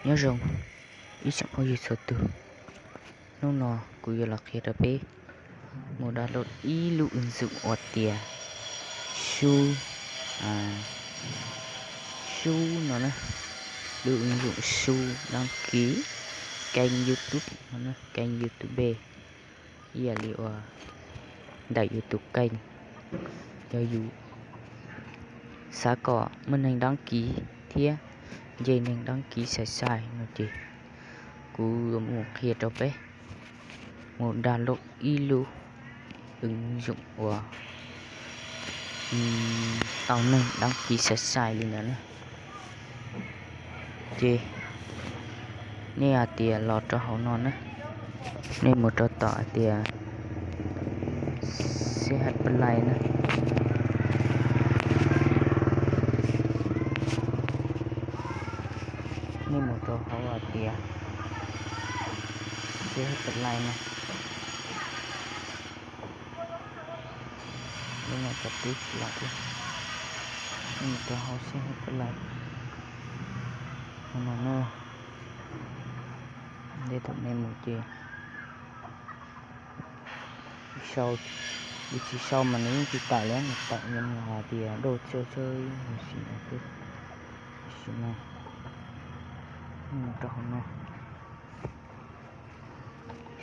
Nyob zoo ib tsoom phooj ywg txhua tus, hnub no kuv yuav los qhia rau peb mus download ib lub ứng dụng uas tias Su, Su no na, lub ứng dụng Su đăng ký kênh YouTube no na, kênh YouTube ib yam li uas ntawm yus tus kênh. Yog yus xav kom muaj neeg đăng ký thiab nce neeg đăng ký sai sai no ces kuv yuav mus qhia rau peb mus download ib lub ứng dụng uas tau neeg đăng ký sai sai li ntawd na. Ces nej hais tias los rau hauv no na, nej mus rau tom hais tias CH Play na. Nej mus rau hauv hais tias CH Play na. Lub no cov tub tsis los thiab. Nej mus rau hauv CH Play no na. Ntej thaum nej mus ces sau, yus tsis sau mas nws yeej tsis tawm li, nws tawm li no hais tias doj tsawb tsawb mus sim no xwb. Tam sim no mus rau hauv no,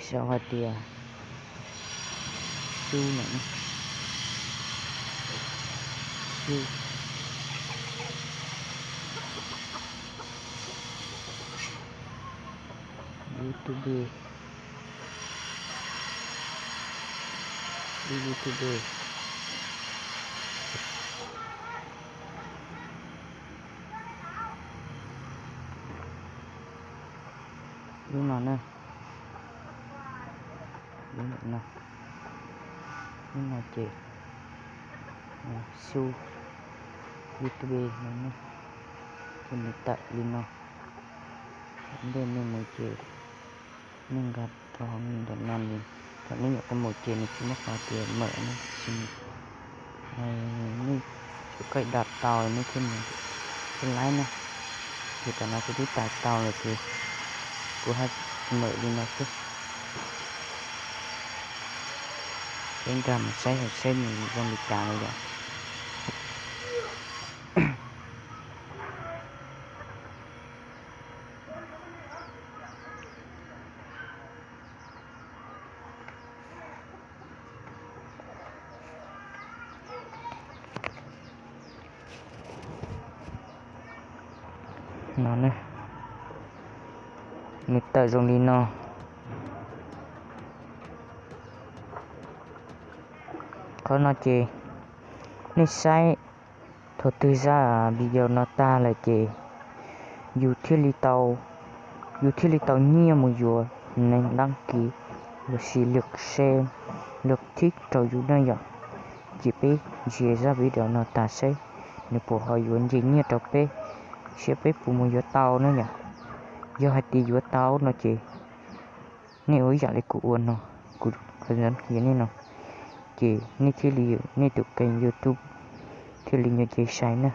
sau hais tias Su no, Su, YouTube, YouTube. Lub no na, lub no, lub no ces Su YouTube no na, ces nws tawm li no. Ntej nej mus ces nej nkag rau hauv ntawm no, thaum nej nyuam qhuav mus ces nws tsis muaj qhov tias mawm no, tiam sis nej cov kaij dam tau nej thiaj mus thiaj laib na. Ces tam no kuv twb tais tau lawm ces kuv hais mawm li no xwb. Peb nkag mus saib saib nws zoo li cas lawm yom. No ne, nws tawm zoo li no. Qhov no ces nej saib thaum twg zaj video no tag lawm ces yus thiaj li tau, yus thiaj li tau nyiaj mus yuav neeg đăng ký, lossis lượt share, lượt thích rau yus na yom. Ces peb ntsia zaj video no tag seb nws puas ho yuav nce nyiaj rau peb, seb peb puas mus yuav tau na yom. Yog hais tias yuav tau no ces nej ua ib yam li kuv ua no, kuv qhia nej no, ces nej thiaj li, nej tus kênh YouTube thiaj li nce sai na.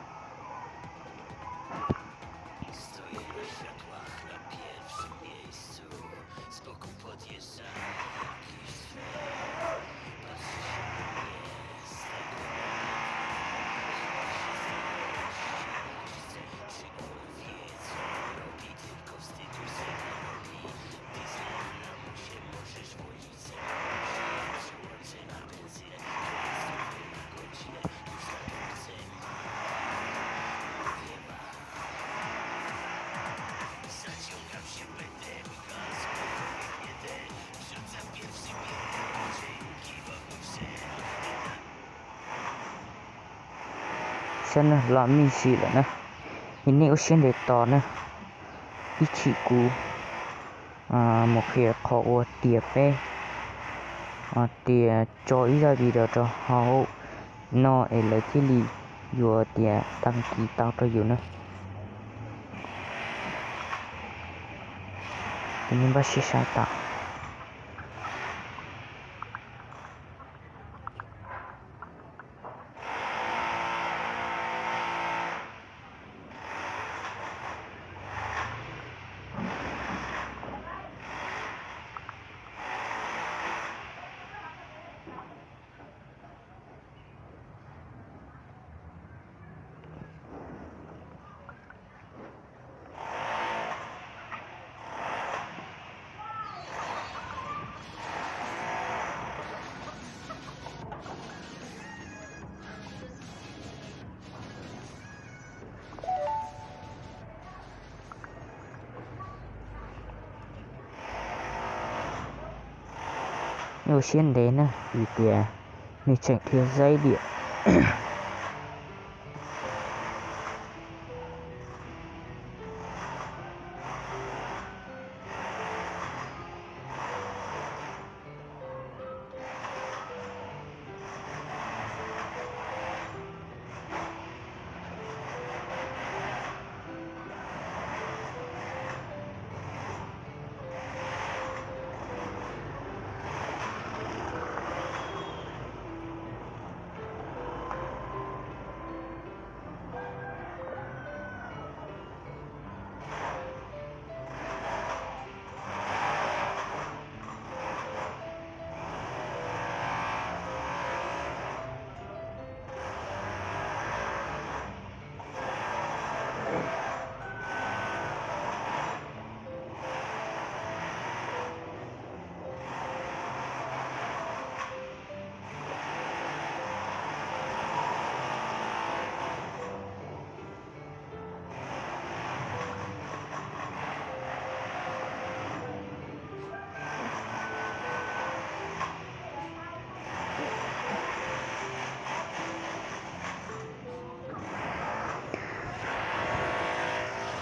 Saib na, los me ntsis lawm na, es nej ua siab ntev tos na, ib chim kuv mus qhia qhov uas tias peb tias tso ib zaj video rau hauv no es lawv thiaj li yuav tias đăng ký tau rau yus na. Ces nej npaj siab saib tau. Ua siab ntev na vim tias nws tseem dhia zaib diam.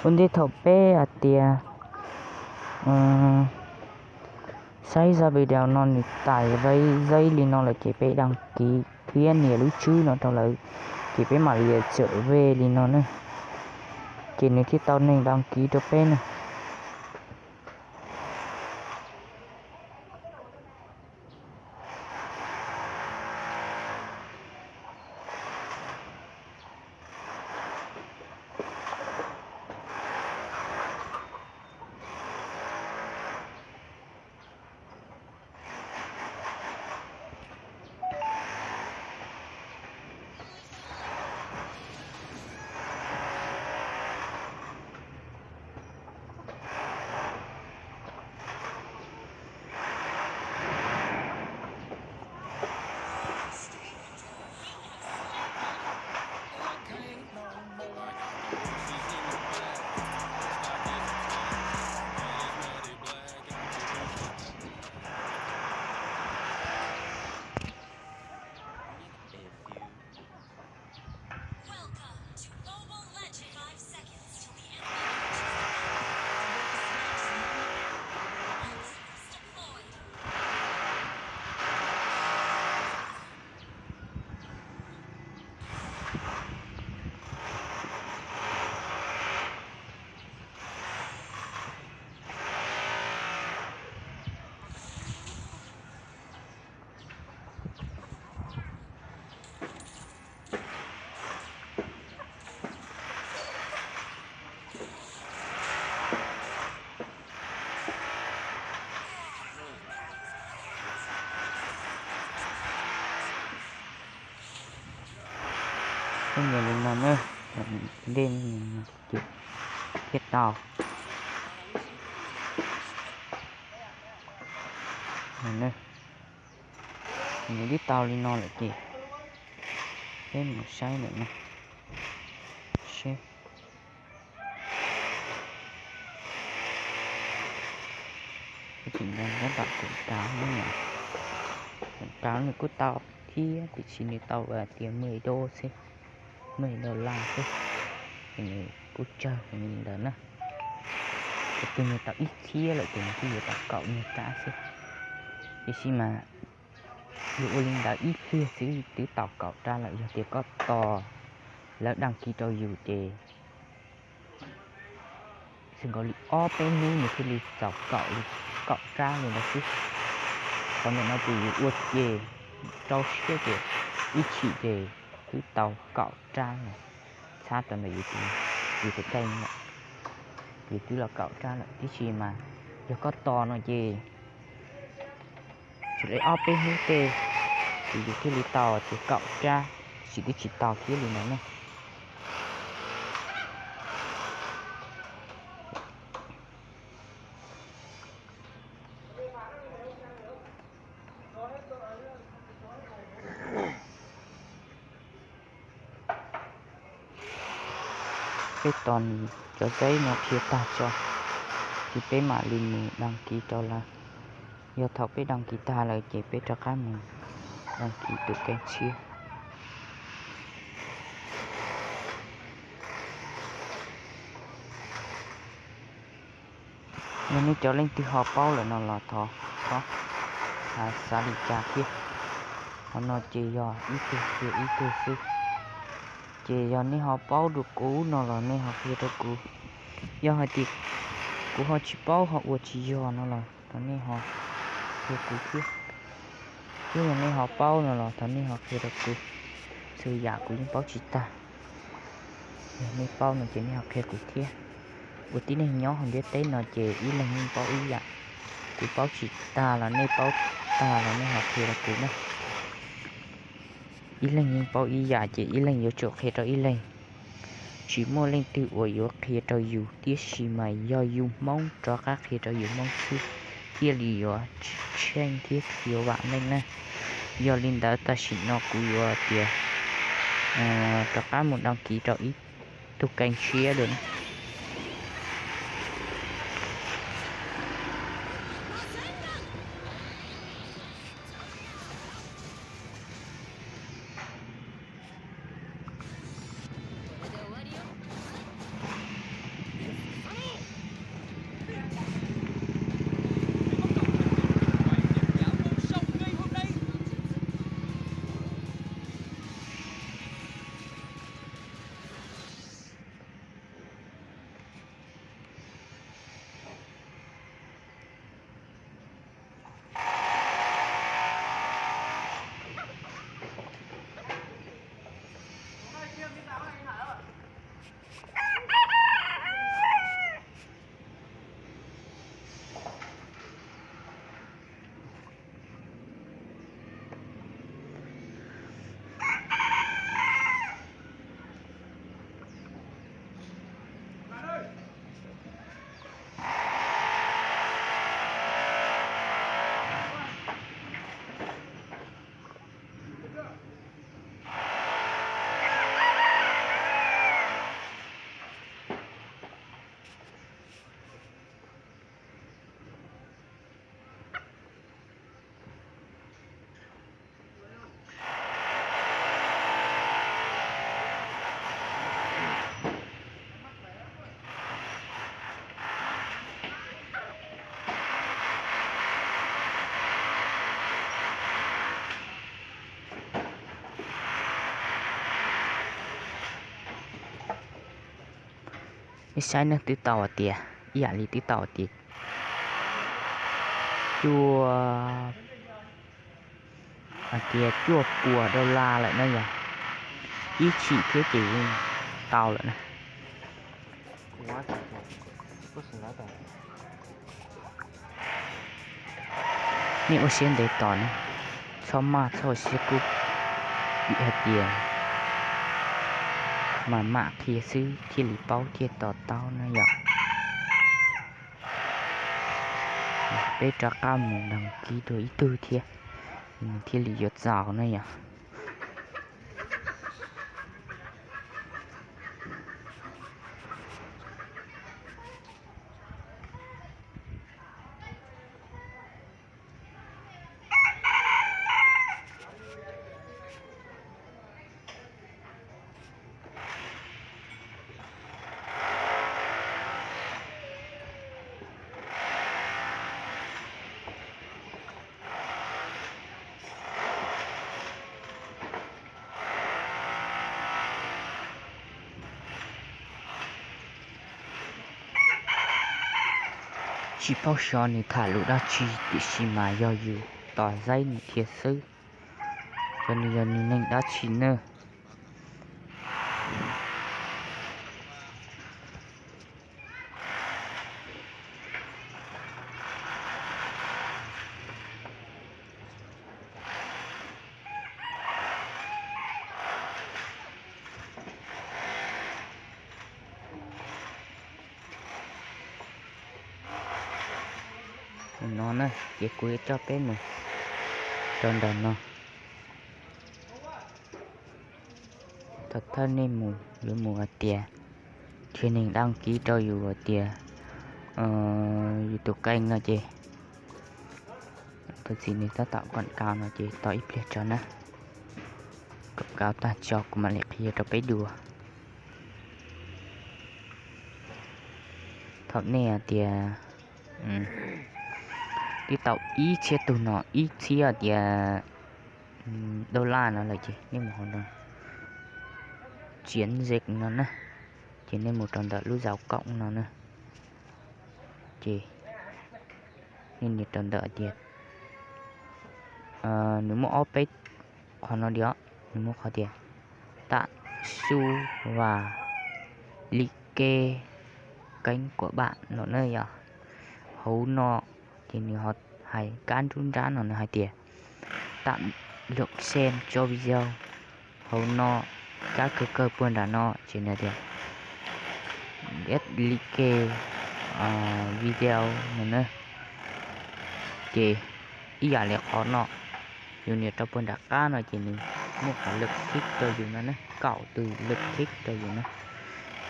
Ua ntej thaum peb hais tias saib zaj video no nws tawm zaib li no lawm ces peb đăng ký thiab nias lub tswb no rau lawv, ces peb mam li txawm ve li no na, ces nws thiaj tau neeg đăng ký rau peb na. Peb nias li no na, ntej thiaj tau. Nws twb tau li no lawm ces peb mus saib lawm na. Seb. Kuv tseem nco nyob tom kuv rau, kuv rau nws kuj tau thiab, tiam sis nws tau tias mười đô xwb, mười đô la xwb, ces nws kuj tsawg li ntawd na. Tus twg nws tau ib txhiab lawm ces nws kuj yuav tau kaum nyuag rab xwb. Tiam sis mas yus ua li ntawd ib pliag xwb twb tau kaum rab lawm. Yog tias koj tos lawv đăng ký rau yus ces xwb nkaus li ob peb hnub nws thiaj li txaus kaum li, kaum rab li ntawd xwb. Qhov ntawm no ces yus ua ces rau siab ces ib chim ces twb tau kaum rab lawm. Txhab rau ntawm yus tus, yus tus kheej lawm, yus twb los kaum rab lawm. Tiam sis mas yog koj tos no ces tsis li ob peb hnub tej ces yus thiaj li tau ces kaum rab, tiam sis twb tsis tau thiab li ntawd na. Peb tos nws cov zaib no dhia tag tso, ces peb mam li mus đăng ký rau lawv. Yog thaum peb đăng ký tag lawm ces peb rov qab mus đăng ký tus kênh tshiab. Yog nej cov leej twg ho paub lawm no los thov txhob xav li cas thiab. Qhov no ces yog ib tug qhia ib tug xwb. Ces yog nej ho paub dua kuv no los nej ho qhia rau kuv. Yog hais tias kuv ho tsis paub ho ua tsis yog no los thov nej ho qhia kuv thiab. Thiab yog nej ho paub no los thov nej ho qhia rau kuv. Txhua yam kuv yeej paub tsis tag. Yog nej paub no ces nej ho qhia kuv thiab. Ua tib neeg nyob hauv ntiaj teb no ces ib leeg yeej paub ib yam. Kuv paub tsis tag los nej paub tag los nej ho qhia rau kuv na. Ib leeg yeej paub ib yam ces ib leeg yuav tsum qhia rau ib leeg. Tsis muaj leej twg uas yuav qhia rau yus tiam sis mas yog yus Hmoob rov qab qhia rau yus Hmoob xwb thiaj li yuav tsheej thiab yuav vam meej na. Yog li ntawd tam sim no kuv yuav tias rov qab mus đăng ký rau ib tug kênh tshiab dua na. Ib saib neeg twb tau hais tias, ib yam li twb tau hais tias cuaj, hais tias cuaj puas dollar lawm na yog, ib tshim thiab ces yeej tau lawm na. Nej ua siab ntev tos ne, txhob maj txhob ua siab kub, vim hais tias mas mam qhia xwb thiaj li paub thiaj to taub na yom. Peb rov qab mus đăng ký dua ib tug thiab, nws thiaj li yuav txaus na yom. Tsis paub xyov nws tham lus dab tsi tiam sis mas yog yus tos zaib nws qhia xwb, xyov nws yog nws neeg dab tsi na. No na, ces kuv yuav coj peb mus rau ntawm no. Thaum thawj nej mus yuav mus hais tias, ces nej đăng ký rau yus hais tias yus tus kênh no ces Thov txim nws tab tom quảng cáo no ces tos ib pliag tso na. Quảng cáo tag tso kuv mam li qhia rau peb dua. Thaum nej hais tias twb tau ib txhiab tug no, ib txhiab tias dollar no lawm ces nej mus hauv no, chiến dịch no na, ces nej mus rau ntawm lub dấu cộng no na, ces nej nias rau ntawm tias nws muaj ob peb qhov no diam, nws muaj qhov tias tạo su và like, kênh của bạn no na yom. Hauv no ces nws ho hais kab nruab nrab no nws hais tias tạo lượt xem cho video. Hauv no kab kawg kawg puag nram no ces nws tias like video no na. Ces ib yam li qhov no, yus nias rau puag nram qab no ces nws muaj qhov lượt thích rau yus no na, kaum tus lượt thích rau yus na.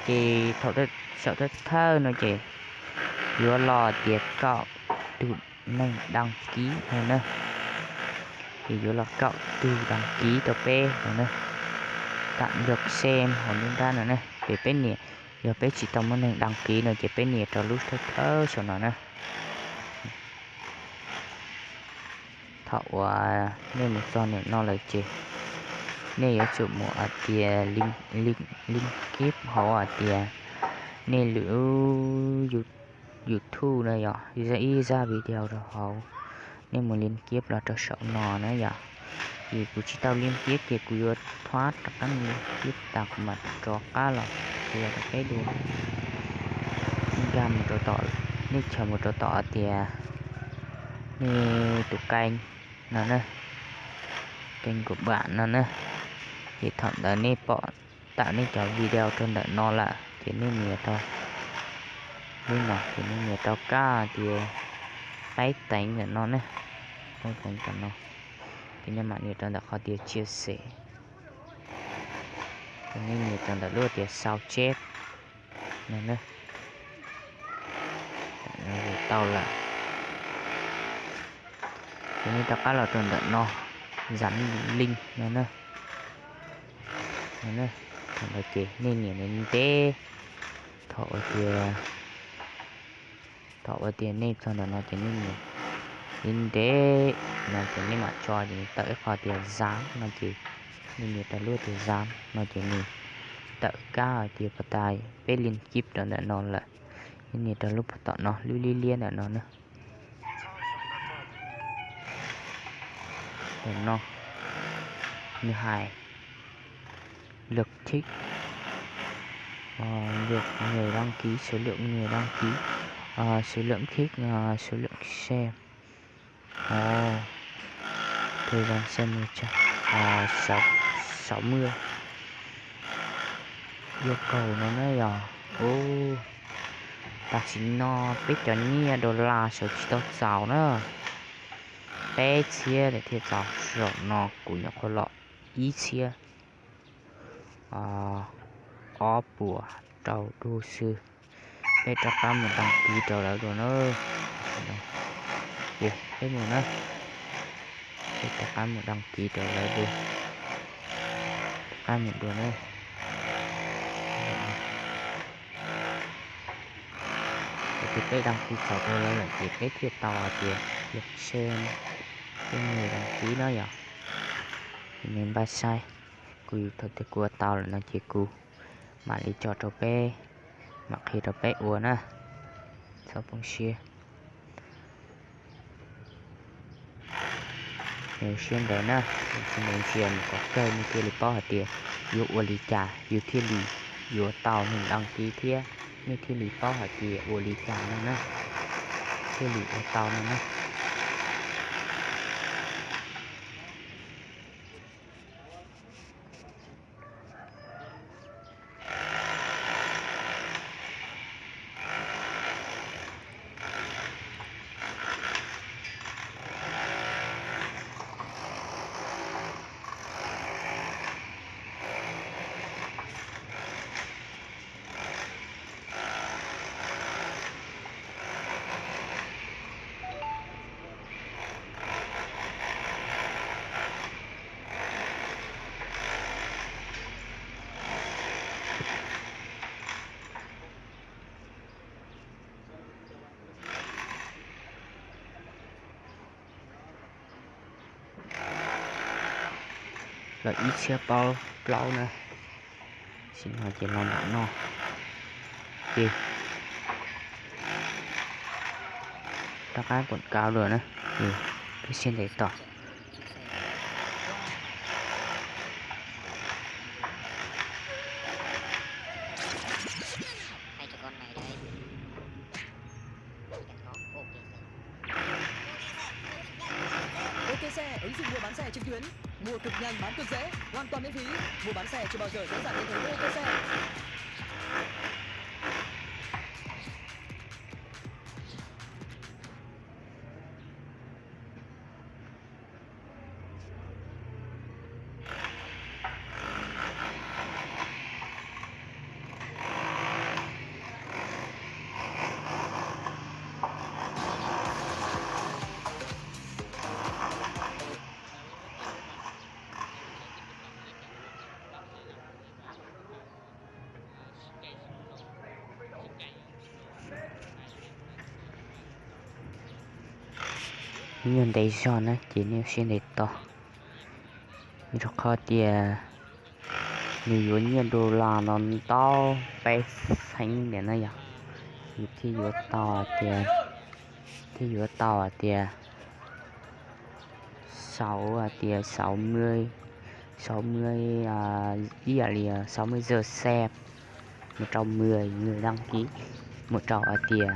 Ces thaum saum thawj thawj no ces yuav los tias kaum tus neeg đăng ký no na. Ces yuav los kaum tus đăng ký rau peb no na. Tạo lượt xem hauv nruab nrab no na. Ces peb nias, yog peb tsis tau muaj neeg đăng ký no ces peb nias rau lub thawj thawj saum no na. Thaum uas nej mus txog ntawm no lawm ces nej yuav tsum mus hais tias link, link kib hauv hais tias nej lub YouTube na yom, ib zaj video rau hauv. Nej mus link kib los rau saum no na yom. Ces kuv tsis tau link kib ces kuv yuav thob rov qab mus link kib tas kuv mam rov qab los qhia rau peb dua. Nkag mus rau tom, nej chaws mus rau tom hais tias nej tus kênh no na, kênh của bạn no na. Ces thaum ntawd nej pom tawm nej cov video rau ntawm no lawm ces nej nias rau lub no ces nej nias rau kab tias tib teev ntawm no na, tib teev tom no. Ces nej mam nias rau ntawm qhov tias chia sẻ, ces nej nias rau ntawm lub tias sao chép no na. Tau lawm. Ces nej rov qab los rau ntawm no, dán link no na. Thaum ntawd ces nej nias ntev ntev, thaum uas tias, thaum uas tias nej txog ntawm no ces nej nias ntev ntev no ces nej mam tso ces tawm ib qho tias dán no ces nej nias rau lub tias dán no ces nws tawm kab hais tias pab tais peb link kib rau ntawm no lawm. Nej nias rau lub pem tom no lub liab liab ntawm no na. Ntawm no nws hais lượt thích, lượt người đăng ký, số lượng người đăng ký, số lượng thích, số lượng xem. Thời gian xem một trăm sáu mươi. Yêu cầu no na yog, tam sim no peb cov nyiaj dollar sawv tsis tau txaus na, peb txhiab lawm thiaj txaus. Zaum no kuv nyuam qhuav los ib txhiab ob puas rau dua xwb. Peb rov qab mus đăng ký rau lawv dua na. Ces peb mus na, peb rov qab mus đăng ký rau lawv dua, rov qab mus dua na. Ces peb đăng ký txaus rau lawv lawm ces peb thiaj tau hais tias lượt xem cho người đăng ký no yog. Ces nej npaj saib, kuv thaum twg kuv ua tau lawm no ces kuv mam li tso rau peb, mam qhia rau peb ua na. Txhob poob siab. Siab ntev na, tsis ntev ntsia mus kom kawg nej thiaj li paub hais tias yuav ua li cas yus thiaj li yuav tau neeg đăng ký thiab nej thiaj li paub hais tias ua li cas no na, thiaj li ua tau no na. Los ib txhiab plaub na, sim no ces los nram no, ces rov qab kuam kav dua na, peb siab ntev tos. Ok xe, ứng dụng mua bán xe trực tuyến. Mua cực nhanh, bán cực dễ, hoàn toàn miễn phí. Mua bán xe chưa bao giờ dễ dàng đến thế với Ok xe. Nyuag ntev zog na ces nej siab ntev tos, rau qhov tias nws yuav nyiaj dollar no ntau peb xeeb ntiam na yog, yus thiaj yuav tau tias, thiaj yuav tau hais tias sáu, hais tias sáu mươi, sáu mươi, ib yam li sáu mươi giờ xem, một trăm mười người đăng ký, một trăm hais tias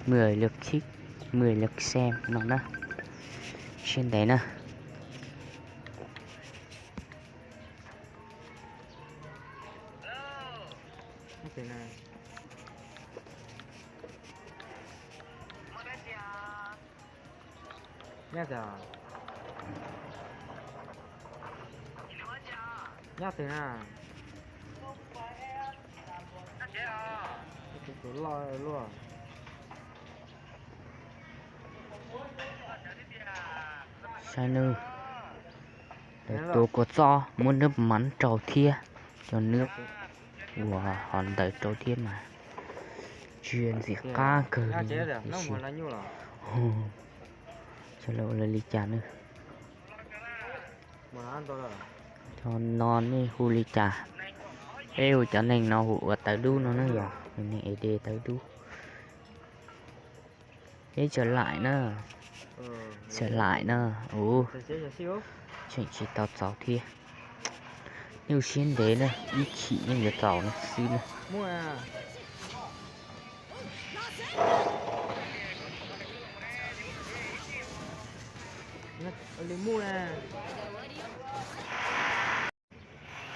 mười lượt thích, mười lượt xem no na. Siab ntev na. Nyob twg na? Tus loj luaj. Saib nawb, lawv tua kua txob muab nước mắm rau thiab, cov nước uas hos ntawv rau thiab mas tsis ntxim qab kawg li. Cov lawv ua li cas na? Cov no nej hu li cas? Peb hu cov neeg no hu ua tawv dub no na yog, neeg es de tawv dub. Peb tsaws laim na, tsaws laim na. Ua, tseem tsis tau txaus thiab. Nyuj siab ntev na, ib chim yeej yuav txaus no xwb na.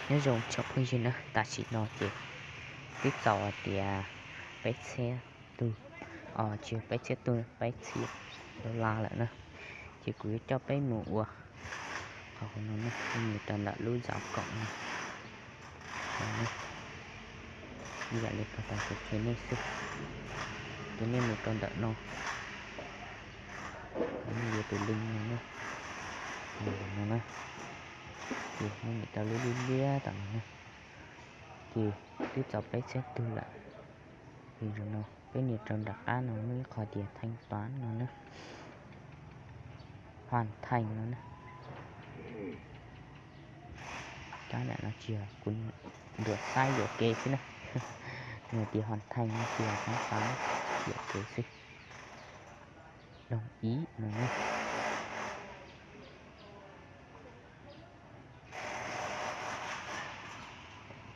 Nyob zoo tsoom phooj ywg na, tam sim no ces twb txaus hais tias peb txhiab tug, tsis peb txhiab tug, peb txhiab dollar lawm na. Ces kuv yuav coj peb mus ua qhov no na, mus rau ntawm lub zos koom no. Ib yam li kuv tau qhia nej xwb, ces nej mus rau ntawm no, nej yuav tus link no na, no na, ces nej nias rau lub liab liab tom no na, ces twb txaus peb txhiab tug lawm. Ces zaum no peb nias rau nram qab no muaj ib qho tias thanh toán no na, hoàn thành no na. Kab ntawm no tsis yog, kuv ntuas saib yuam kev xwb na. Nws tias hoàn thành no ces thanh toán, yuam kev xwb. Đồng ý no na.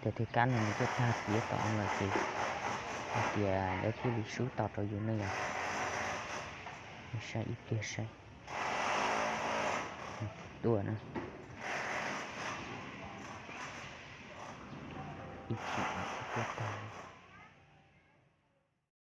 Tus twg kab no nws tuaj tag tiav tom no lawm ces hais tias lawv thiaj li sub tau rau yus ne yom. Saib ib pliag saib. Tuaj na. Ib chim tuaj tag.